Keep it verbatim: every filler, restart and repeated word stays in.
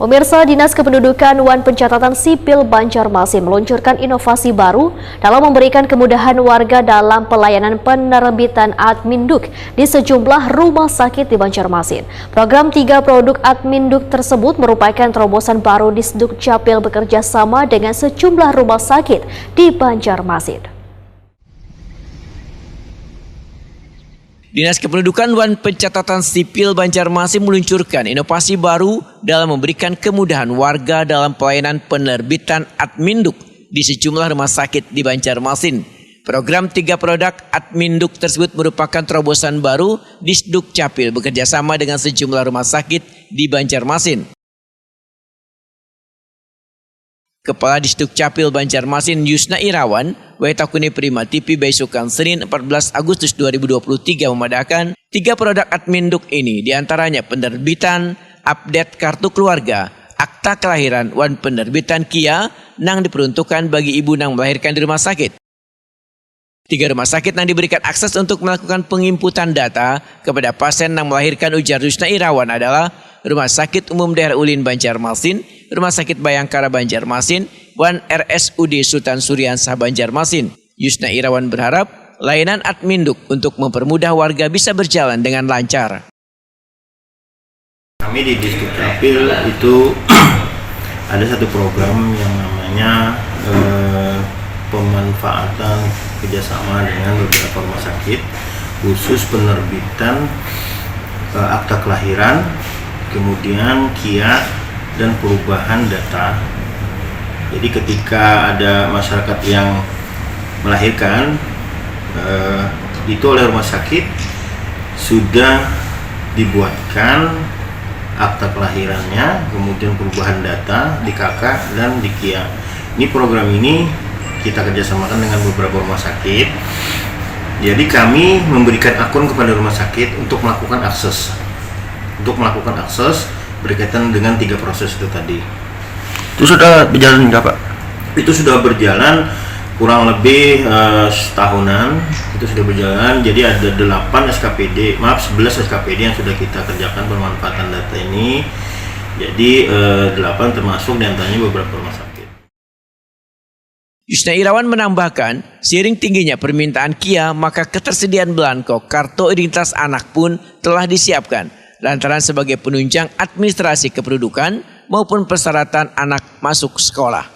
Pemirsa, Dinas Kependudukan wan Pencatatan Sipil Banjarmasin meluncurkan inovasi baru dalam memberikan kemudahan warga dalam pelayanan penerbitan Admin Duk di sejumlah rumah sakit di Banjarmasin. Program tiga produk Admin Duk tersebut merupakan terobosan baru di Sdukcapil bekerja sama dengan sejumlah rumah sakit di Banjarmasin. Dinas Kependudukan wan Pencatatan Sipil Banjarmasin meluncurkan inovasi baru dalam memberikan kemudahan warga dalam pelayanan penerbitan Admin Duk di sejumlah rumah sakit di Banjarmasin. Program tiga produk Admin Duk tersebut merupakan terobosan baru di Sdukcapil bekerja sama dengan sejumlah rumah sakit di Banjarmasin. Kepala Disdukcapil Banjarmasin Yusna Irawan, Wetakuni Prima T V baisukan Senin empat belas Agustus dua ribu dua puluh tiga memadahkan, tiga produk Admin Duk ini diantaranya penerbitan, update kartu keluarga, akta kelahiran, wan penerbitan kia nang diperuntukkan bagi ibu nang melahirkan di rumah sakit. Tiga rumah sakit yang diberikan akses untuk melakukan penginputan data kepada pasien yang melahirkan, ujar Yusna Irawan, adalah Rumah Sakit Umum Daerah Ulin Banjarmasin, Rumah Sakit Bayangkara Banjarmasin, wan R S U D Sultan Suriansah Banjarmasin. Yusna Irawan berharap layanan Admin Duk untuk mempermudah warga bisa berjalan dengan lancar. Kami di Disdukcapil itu ada satu program yang namanya eh, pemanfaatan kerjasama dengan beberapa rumah sakit, khusus penerbitan eh, akta kelahiran, kemudian kia dan perubahan data. Jadi ketika ada masyarakat yang melahirkan eh, itu oleh rumah sakit sudah dibuatkan akta kelahirannya, kemudian perubahan data di K K dan di kia. Ini program ini kita kerjasamakan dengan beberapa rumah sakit. Jadi kami memberikan akun kepada rumah sakit untuk melakukan akses, untuk melakukan akses berkaitan dengan tiga proses itu tadi. Itu sudah berjalan enggak, Pak? Itu sudah berjalan kurang lebih eh, setahunan. Itu sudah berjalan. Jadi ada delapan S K P D, maaf, sebelas S K P D yang sudah kita kerjakan pemanfaatan data ini. Jadi eh, delapan termasuk diantaranya beberapa rumah sakit. Yusna Irawan menambahkan, seiring tingginya permintaan kia, maka ketersediaan belangko kartu identitas anak pun telah disiapkan lantaran sebagai penunjang administrasi kependudukan maupun persyaratan anak masuk sekolah.